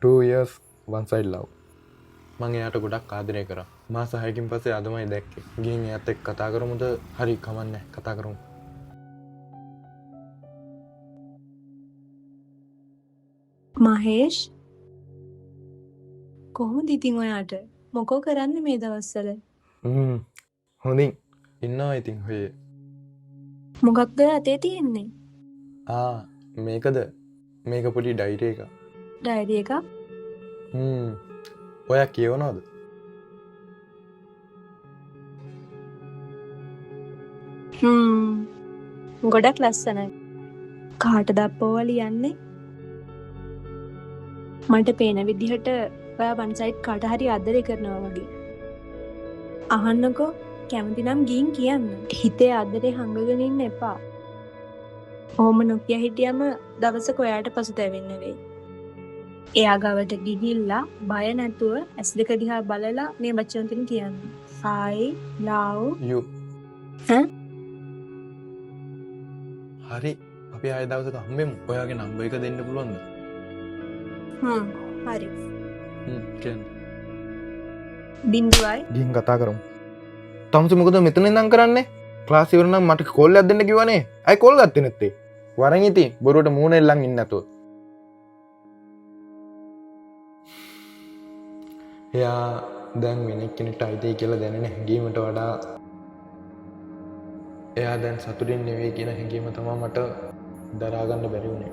2 years one side love. මං එයාට ගොඩක් ආදරය කරා. මාස 6කින් පස්සේ අදමයි දැක්කේ. ගිහින් එයාත් එක්ක කතා කරමුද? හරි කමන්නේ කතා කරමු. මහේෂ් කොහොමද ඉතින් ඔයාට? මොකෝ කරන්නේ මේ දවස්වල? හොඳින් ඉන්නවා ඉතින් හොයේ. මොකක්ද ඔයා අතේ තියෙන්නේ? ආ මේකද? මේක පොඩි ඩයරි එකක්. ඩයරි එකක්? ඔයා කියවනවද? ගොඩක් ලස්සනයි. කාටද අප්පෝවා ලියන්නේ? මට පේන විදිහට ඔයා වන් සයිඩ් කාට හරි ආදරේ කරනවා වගේ. අහන්නකෝ, කැමති නම් ගිහින් කියන්න. හිතේ ආදරේ හංගගෙන ඉන්න එපා. ඔහොම නොකිය හිටියම දවසක ඔයාට පසුතැවෙන්න වෙයි. එයා ගාවට ගිහිල්ලා බය නැතුව ඇස් දෙක දිහා බලලා මේ වචන තුන කියන්න. I love you. ඈ? හරි, අපි ආයෙ දවසක හම්බෙමු. ඔයාගේ නම්බර් එක දෙන්න පුළුවන්ද? හරි. කියන්න. බින්දුවයි. ගිහින් කතා කරමු. තමුසේ මොකද මෙතන ඉඳන් කරන්නේ? ක්ලාස් ඉවර නම් මට කෝල් එකක් දෙන්න කිව්වනේ. ඇයි කෝල් ගත්තේ නැත්තේ? වරන් ඉතින් බොරුවට මූණ එල්ලන් ඉන්න නැතුව. එයා දැන් වෙන කෙනෙක්ට අයිතියි කියලා දැනෙන හැඟීමට වඩා එයා දැන් සතුටින් නෙවෙයි කියන හැඟීම තමයි මට දරා ගන්න බැරි වුණේ.